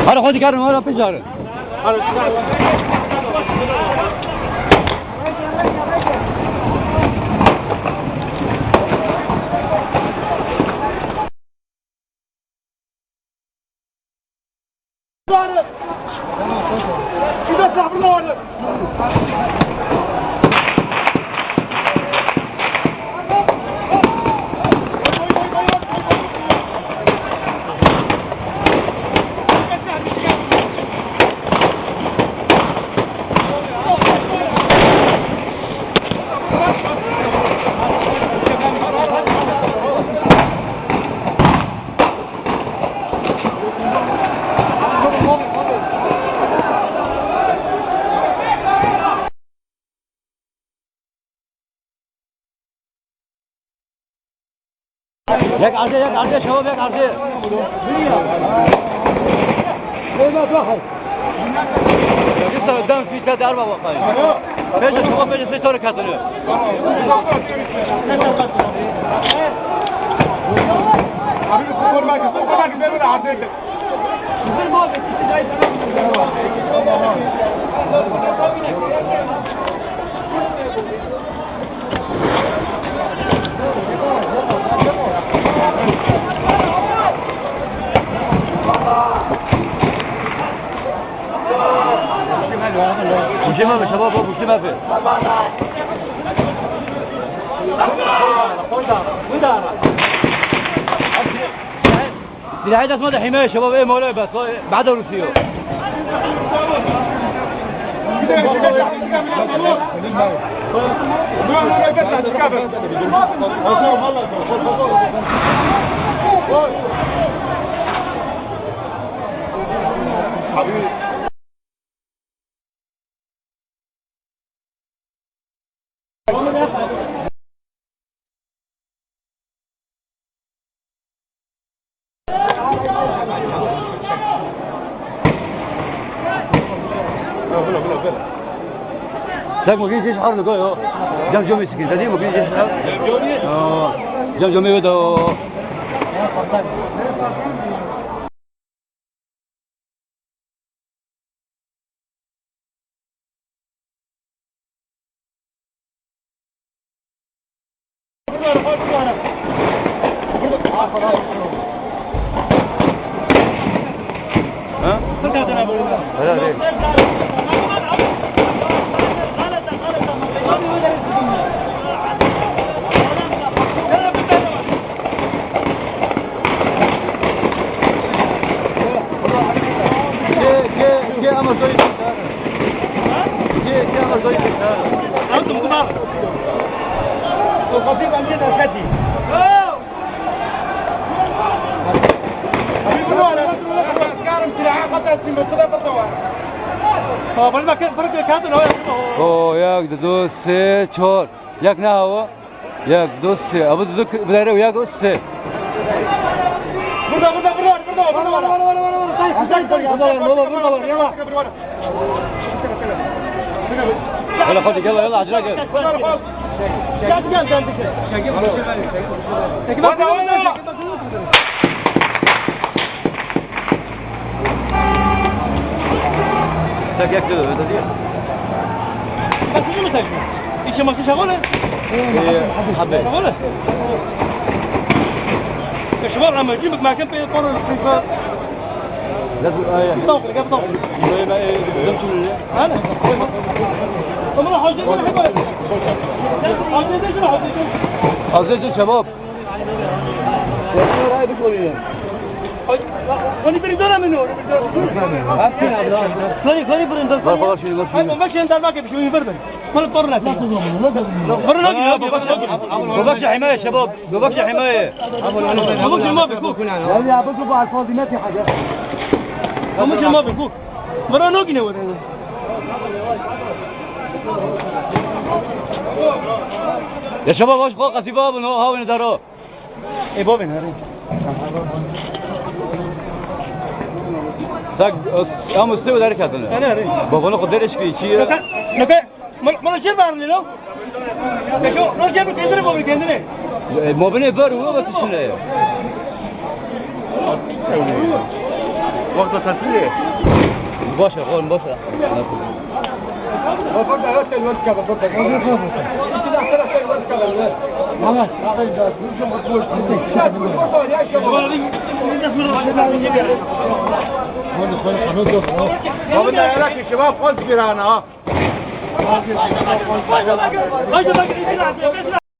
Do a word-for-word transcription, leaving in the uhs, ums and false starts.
Hadi, hadi, gelin, hadi, pişt gelin. Yek erdê, yek erdê, şewab yek erdê. Dîsa dem fîte derba waqayî. Pêşe şewab pêşe sê çar ketine. Bûşê me be, şebab, bûşê me be. Silahê dest me de hîmeye şebab, ê mole bes, bada Rûsiyo. Sek mugî jî şehar digo yo. Cem cemê çikî. Zedî mugî jî şehar. Cem cemê wê de o. Ha? Helal değil. Gel, gel, gel ama şöyle. Gel, gel ama şöyle. Anladım, tamam. O yek, du, sê, çar. Yek ne o? Yek, du, sê. Abi, du, bir yere yek, du, sê. Burada, burada, burada, burada, burada. Burada var, baba, burada var, yavaş. Yalla, hadi gel, yalla, acele gel. Gel, gel, gel, gel. Peki, bak, bak, bak, bak. Tek yak diyor, öyle değil. Bak, siz mi tek? İçe maçı şagole? Ee, abi. Şagole? Ya şu var ama, cimik mahkem pe, para, para. Lezim, ay. Tamam, gel, tamam. Böyle, e, bizim türlü. Hala. Tamam, hadi, hadi. Hadi, hadi, hadi. Azıcık cevap. Hadi, hadi, birin dönem mi? Hadi, hadi, birin dönem. Hadi, hadi, birin dönem. Bak, bak, şimdi, bak, şimdi. Hadi, bak, şimdi, bak, bir şey ver ben. Bana torna. Bana ne? Baba, baba, baba, baba, şahimaya, şebap. Baba, şahimaya. Baba, şahimaya, baba. Ya, ya, bu, bu alfazı ne ki hadi? Baba, şahimaya, baba. Bana ne ki ne var? Ya, şebap, baş, bak, kasiba, bu, no, havine daro. E, bavên herê. Tak, ama size öder kadını. Herê, herê. Babanı kudur eşki, içi. Neke, neke, mana, mana şey var ne lo? Neke, no şey bu kendine, bu kendine. E, mabine var, o da tişine. Baş e, oğlum, baş e. Baba, ne yarak ki şebap, kaç bir ana.